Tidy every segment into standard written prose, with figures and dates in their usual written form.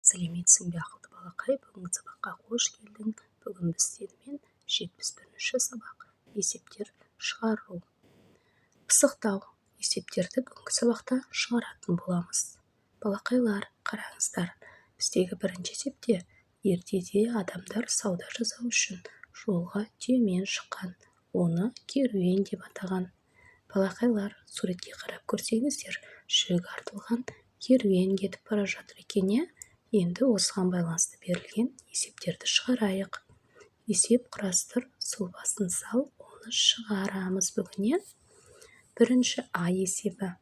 Сәлеметсің бе, ақылды балақай! Бүгінгі сабаққа қош келдің! Бүгін біз сенімен 71-сабақ, есептер шығару. Пысықтау есептерді бүгінгі сабақта шығаратын боламыз. Балақайлар, қараңыздар, біздегі бірінші есепте ертеде адамдар сауда жасау үшін жолға түйемен шыққан, оны керуен деп атаған. Балақайлар, суретке қарап көрсеңіздер, жүк артылған керуен кетіп бара жатыр екен, иә? Енді осыған байланысты берілген есептерді шығарайық. Есеп құрастыр, сұлбасын сал, оны шығарамыз бүгін, иә? Бірінші А есебі.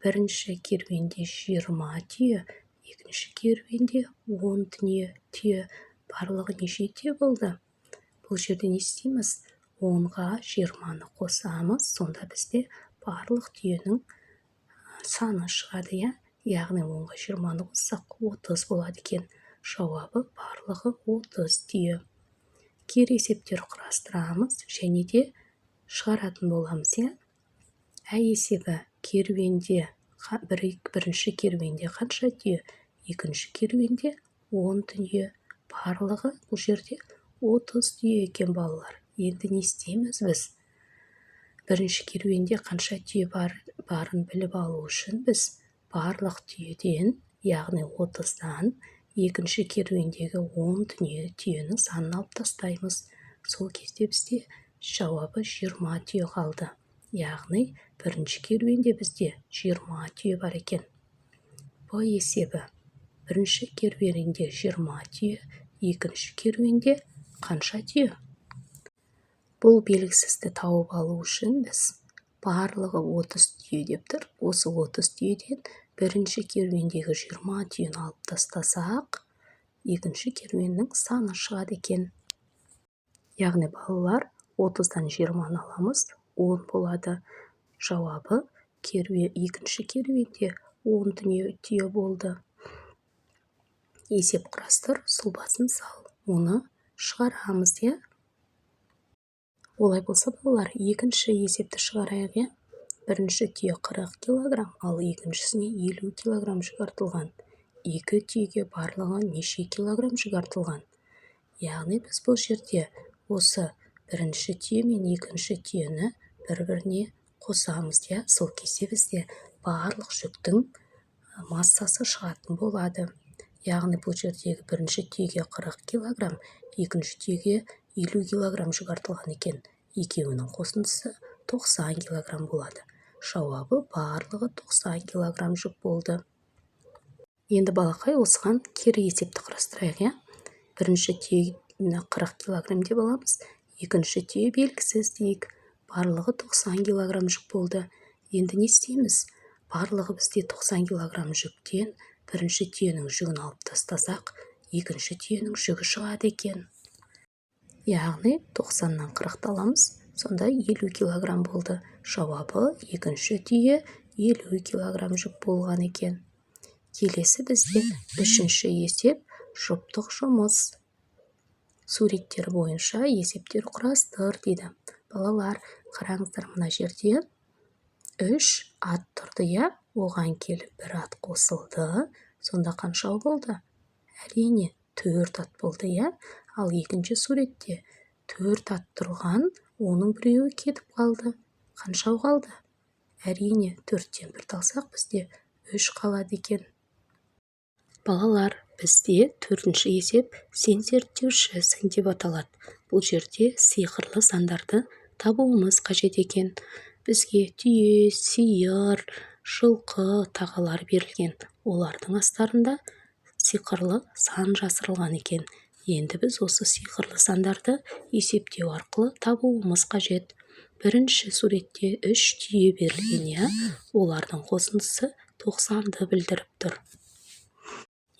Бірінші керуенде 20 түйе, екінші керуенде 10 түйе. Барлығы неше түйе болды? Бұл жерде не істейміз? 10-ға 20-ны қосамыз, сонда бізде барлық түйенің саны шығады, иә? Яғни 10-ға 20-ны қоссақ, 30 болады екен. Жауабы: барлығы 30 түйе. Кері есептер құрастырамыз және де шығаратын боламыз, иә? Ә есебі. Керуенде, бірінші керуенде қанша түйе? Екінші керуенде 10 түйе. Барлығы бұл жерде 30 түйе екен, балалар. Енді не істейміз біз? Бірінші керуенде қанша түйе барын біліп алу үшін біз барлық түйеден, яғни 30-дан, екінші керуендегі 10 түйенің санын алып тастаймыз. Сол кезде бізде жауабы 20 түйе қалды. Яғни бірінші керуенде бізде 20 түйе бар екен. Б есебі. Бірінші керуенде 20 түйе, екінші керуенде қанша түйе? Бұл белгісізді тауып алу үшін біз барлығы 30 түйе деп тұр. Осы 30 түйеден бірінші керуендегі 20 түйені алып тастасақ, екінші керуеннің саны шығады екен. Яғни, балалар, 30-дан 20-ны аламыз, 10 болады. Жауабы: екінші керуенде 10 түйе болды. Есеп құрастыр, сұлбасын сал, оны шығарамыз, иә? Олай болса, балалар, екінші есепті шығарайық, иә? Бірінші түйе 40 килограмм, ал екіншісіне 50 килограмм жүк артылған. Екі түйеге барлығы неше килограмм жүк артылған? Яғни біз бұл жерде осы бірінші түйе мен екінші түйені бір-біріне қосамыз, иә? Сол кезде бізде барлық жүктің массасы шығатын болады. Яғни бұл жердегі бірінші түйеге 40 килограмм, екінші түйеге 50 килограмм жүк артылған екен. Екеуінің қосындысы 90 килограмм болады. Жауабы: барлығы 90 килограмм жүк болды. Енді, балақай, осыған кері есепті құрастырайық, иә? Бірінші түйені 40 килограмм деп аламыз, екінші түйе белгісіз дейік. Барлығы 90 килограмм жүк болды. Енді не істейміз? Барлығы бізде 90 килограмм жүктен бірінші түйенің жүгін алып тастасақ, екінші түйенің жүгі шығады екен. Яғни 90-нан 40-ты аламыз, сонда 50 килограмм болды. Жауабы: екінші түйе 50 килограмм жүк болған екен. Келесі бізде үшінші есеп, жұптық жұмыс. Суреттер бойынша есептер құрастыр дейді. Балалар, қараңыздар, мына жерде үш ат тұрды, иә? Оған келіп бір ат қосылды. Сонда қаншау болды? Әрине, төрт ат болды, иә? Ал екінші суретте төрт ат тұрған, оның біреуі кетіп қалды. Қаншау қалды? Әрине, төрттен бірді алсақ, бізде үш қалады екен. Балалар, бізде төртінші есеп «Сен зерттеушісің» деп аталады. Бұл жерде сиқырлы сандарды табуымыз қажет екен. Бізге түйе, сиыр, жылқы, тағалар берілген. Олардың астарында сиқырлы сан жасырылған екен. Енді біз осы сиқырлы сандарды есептеу арқылы табуымыз қажет. Бірінші суретте үш түйе берілген, иә? Олардың қосындысы 90-ды білдіріп тұр.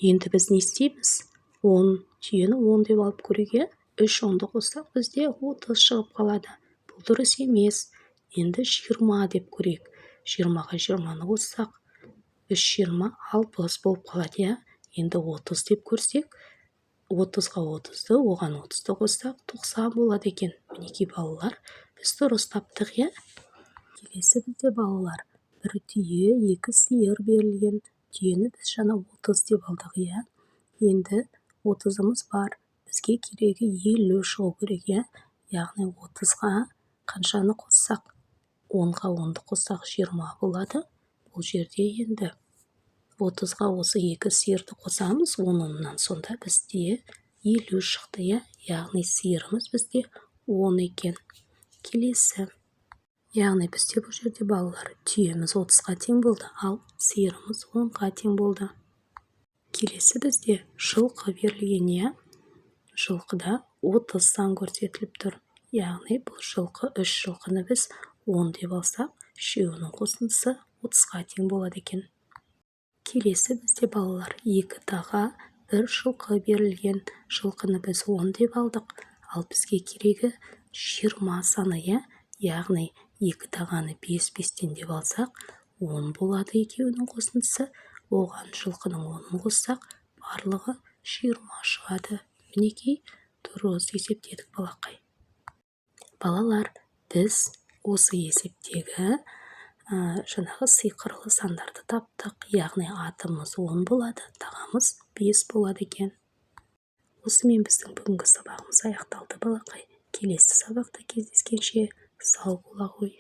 Енді біз не істейміз? 10 түйені 10 деп алып көрейік, иә? Үш онды қоссақ, бізде 30 шығып қалады. Бұл дұрыс емес. Енді 20 деп көрейік. 20-ға 20-ны қоссақ, үш 20 60 болып қалады, иә? Енді 30 деп көрсек, 30-ға 30-ды, оған 30-ды қоссақ, 90 болады екен. Мінекей, балалар, біз дұрыс таптық, иә? Келесі бізде, балалар, бір түйе, екі сиыр берілген. Түйені біз жаңа 30 деп алдық, иә? Енді 30-ымыз бар. Бізге керегі 50 шығу керек, иә? Яғни 30-ға қаншаны қоссақ? 10-ға 10-ды қоссақ 20 болады. Бұл жерде енді 30-ға осы екі сиырды қосамыз, 10-нан, сонда бізде 50 шықты, иә? Яғни сиырымыз бізде 10 екен. Келесі. Яғни бізде бұл жерде, балалар, түйеміз 30-ға тең болды, ал сиырымыз 10-ға тең болды. Келесі бізде жылқы берілген, иә? Жылқыда 30 сан көрсетіліп тұр. Яғни бұл жылқы, үш жылқыны біз 10 деп алсақ, үшеуінің қосындысы 30-ға тең болады екен. Келесі бізде, балалар, екі таға, бір жылқы берілген. Жылқыны біз 10 деп алдық, ал бізге керегі 20 саны, иә? Яғни екі тағаны 5-5-тен деп алсақ, 10 болады екеуінің қосындысы. Оған жылқының 10-ын қоссақ, барлығы 20 шығады. Мінекей, дұрыс есептедік, балақай. Балалар, біз осы есептегі жаңағы сиқырлы сандарды таптық. Яғни атымыз 10 болады, тағамыз 5 болады екен. Осымен біздің бүгінгі сабағымыз аяқталды, балақай. Келесі сабақта кездескенше сау бола ғой.